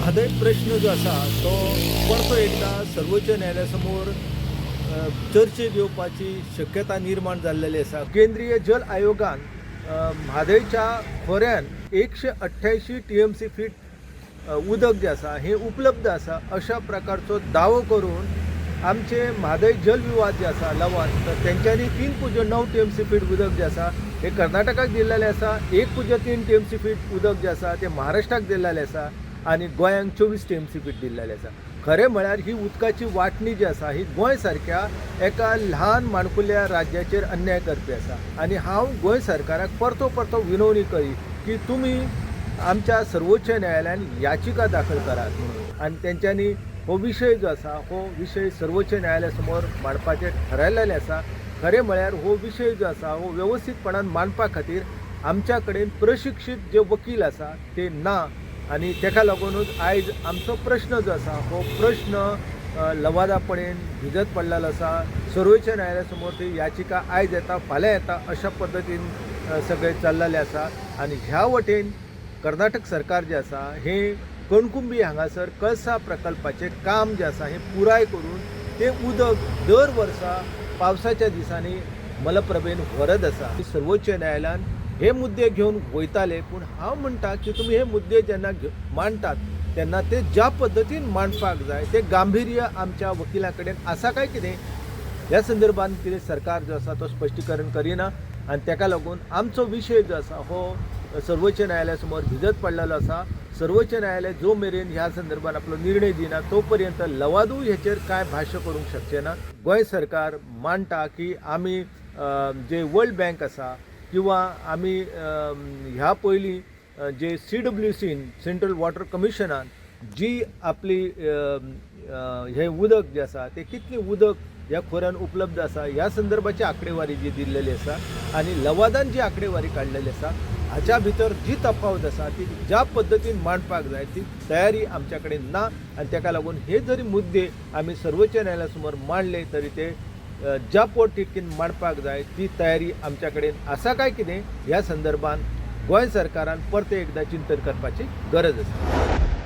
म्हादय प्रश्न जो आसा तो परतो एकदां सर्वोच्च न्यायालया समोर चर्चेक येवपाची शक्यता निर्माण जाल्लेली आसा. केंद्रीय जल आयोगान म्हादयच्या खोऱ्यान 188 टीएमसी फीट उदक जें आसा हें उपलब्ध आसा अशा प्रकारचो दावो करून आमचे म्हादय जल विवाद जे आसा लवाद, तर तेंच्यांनी 3.9 टीएमसी फीट उदक जें आसा हें कर्नाटकाक दिल्लेलें आसा, 1.3 टीएमसी फीट उदक जें आसा तें महाराष्ट्राक दिल्लेलें आसा आनी गोंयांक 24 टीएमसी फीट दिल्लेलें आसा. खरें म्हळ्यार ही उदकाची वांटणी जी आसा ही गोंय सारक्या एका ल्हान माणकुल्या राज्याचेर अन्याय करपी आसा. आनी हांव गोंय सरकाराक परतो परतो विनवणी करी की तुमी आमच्या सर्वोच्च न्यायालयान याचिका दाखल करात म्हणून, आनी तेंच्यांनी हो विशय जो आसा हो विशय सर्वोच्च न्यायालया समोर मांडपाचें ठरयलेलें आसा. खरें म्हळ्यार हो विशय जो आसा हो वेवस्थीतपणान मांडपा खातीर आमच्या कडेन प्रशिक्षीत जे वकील आसा ते ना आनी तेका लागुनूच आयज आमचो प्रश्न जो आसा हो प्रश्न लवादापणेन भिजत पडलेलो आसा. सर्वोच्च न्यायालया समोर ती याचिका आयज येता फाल्यां येता अशा पद्दतीन सगळें चल्लेलें आसा. आनी ह्या वटेन कर्नाटक सरकार जें आसा हें कणकुंबी हांगासर कळसा प्रकल्पाचें काम जें आसा हें पुराय करून तें उदक दर वर्सा पावसाच्या दिसांनी मलप्रभेन व्हरत आसा. सर्वोच्च न्यायालयान हे मुद्दे घेवन वयताले, पूण हांव म्हणटा की तुमी हे मुद्दे जेन्ना मांडटात तेन्ना ते ज्या पद्दतीन मांडपाक जाय ते गांभिर्य आमच्या वकिलां कडेन आसा काय कितें ह्या संदर्भान कितें सरकार जो आसा तो स्पश्टीकरण करिना आनी तेका लागून आमचो विशय जो आसा हो सर्वोच्च न्यायालया समोर भिजत पडलेलो आसा. सर्वोच्च न्यायालय जो मेरेन ह्या संदर्भान आपलो निर्णय दिना तो पर्यंत लवादूय हेचेर कांय भाश्य करूंक शकचें ना. गोंय सरकार मांडटा की आमी जे वर्ल्ड बँक आसा किंवा आमी ह्या पयलीं जे सीडब्ल्यूसीन सेंट्रल वॉटर कमिशनान जी आपली हें उदक जें आसा तें कितलें उदक ह्या खोऱ्यान उपलब्ध आसा ह्या संदर्भाची आंकडेवारी जी दिल्लेली आसा आनी लवादान जी आंकडेवारी काडलेली आसा हाच्या भितर जी तफावत आसा ती ज्या पद्दतीन मांडपाक जाय ती तयारी आमच्या कडेन ना आनी तेका लागून हे जरी मुद्दे आमी सर्वोच्च न्यायालया समोर मांडले तरी ते ज्या पोटतिडकीन मांडपाक जाय ती तयारी आमच्या कडेन आसा काय कितें ह्या संदर्भान गोंय सरकारान परतें एकदां चिंतन करपाची गरज आसा.